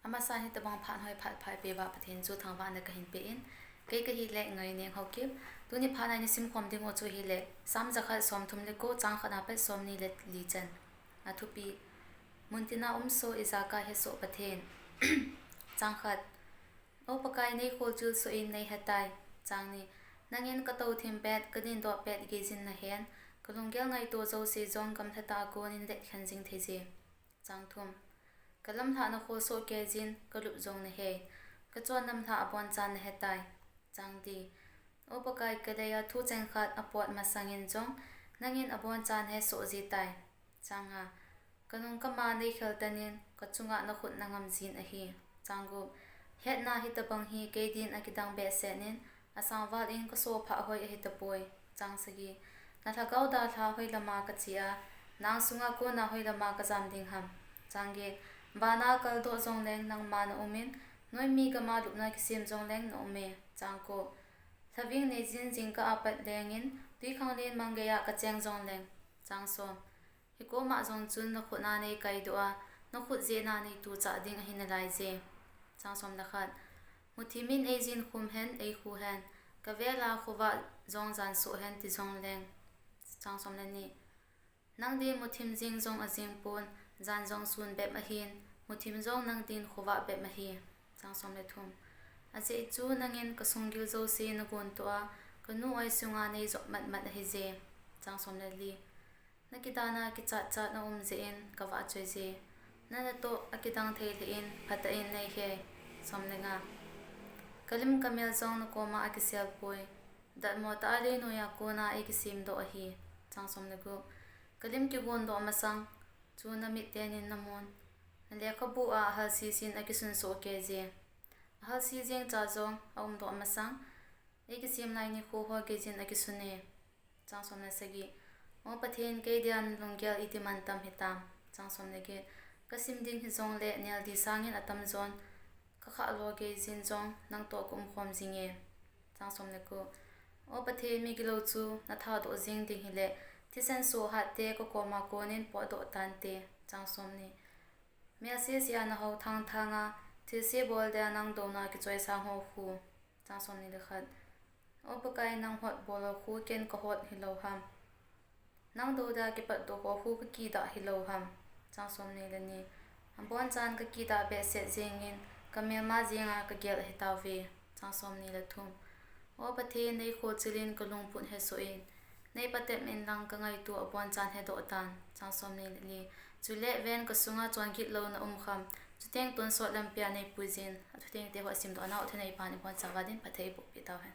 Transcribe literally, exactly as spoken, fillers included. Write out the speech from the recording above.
Amasan hitobang phat hoi phat pha eipeuva Pathen chu thangvahna kahin pe in, kei kahile Ngaineng Haokip. Tuni phat a ina simkhom diu chu ahile, Sam jakhat somthum le ko, chang khat a pat somni le li chan. Athupi: Muntina umsoh, ijakai hesoh Pathen. Chang khat. O Pakai, nei kholchil soh in nei hetai. Chang ni. Nangin katou thim pet, kadindoh pet geijin nahen, kalunggel ngaito jouse jong gamlhatah a konin letkhen jing theije. Chang thum. Kalamlhahna kholsoh keijin, kalup jong nahei, kachon lamlhah abonchan nahetai. Chang li. O Pakai, kaleija thu chengkhat apot masangin jong, nangin abonchan hesoh jitai. Chang nga. Kanung kama nei kheltanin, kachunga nakhut nangam jin ahi. Chang gup. Hetna hitobang hi keidin akidang behseh in, asangval in kasophah hoi ahitapoi. Chang sagi. Nalhagao dalha hoilama kache a, nang sunga kona hoilama kajam ding ham. Chang get. Vana kaldoh jongleng nangma naumin, noimi gama lupna kisem jongleng naume. Chang ko. Lhaving neijin jingkah a pat lengin, twikhanglen mang geiya kacheng jongleng. Chang som. Hikoma jong chun nakhut a neikaidoh a, nakhut jehna neituchah ding ahi nalaije. Chang som le khat. Muthimin eijin khum hen, eikhu hen, kavela khovah jong jansoh hen, ti jongleng. Chang som le ni. Nangdin muthim jing jong ajingpon, jan jong sun bep ahin, muthim jong nangdin khovah bep ahi. Chang som le thum. Ajeh chu nangin kasunggil jouse nagontoh a, kanu oi sunga neijop matmat ahije. Chang som le li. Nakidana kichatchat naum jeh in kavahchoije. Nanatoh akidang thei lheh in phatah in neihei. Som le nga. Kalim kamel jong nakoma akiselpoi. Datmo tah a leinoiya kona eikisemdoh ahi. Chang som le gup. Kalim kigondoh masang chu namit tenin namun, nalekhabu a ahalsisin akisunsoh keije. Ahalsi jengcha jong aumdoh masang, eikisem lai nikho ho geijin akisune. Chang som le sagi. O Pathen, keidia nalunggel itiman tam hitam. Chang som le get. Kasim ding hijongle neldi sangin atamjon, kakhahlo geijin jong nangtoh kaumkhom jinge. Chang som le ko. O Pathen, migilou chu nathadoh jeng ding hile, thisan soh hatte kakoma konin potdoh tante. Chang som ni. Mel sese a nahao thangthang a, thilse bol dia nang douna kichoisang ho khu. Chang som ni le khat. O Pakai, nang hotbol ho khu ken kahot hilou ham? Nang dou dia kipatdoh ho khu kakidah hilou ham? Chang som ni le ni. Abonchan kakidah behseh jengin, kamelma jenga kagel ahitauve. Chang som ni le thum. O Pathen, nei kholchil in kalungput hesoh in, nei patep inlang kangaito abonchan hedoh tan. Chang som ni le li. Chule ven, kasunga chongitlou naum kham, chuteng tonsot lampia neipuijin. Athutengte ho asimdoh nau thaneipan ibonchauva din phatthei eibohpeh tauhen.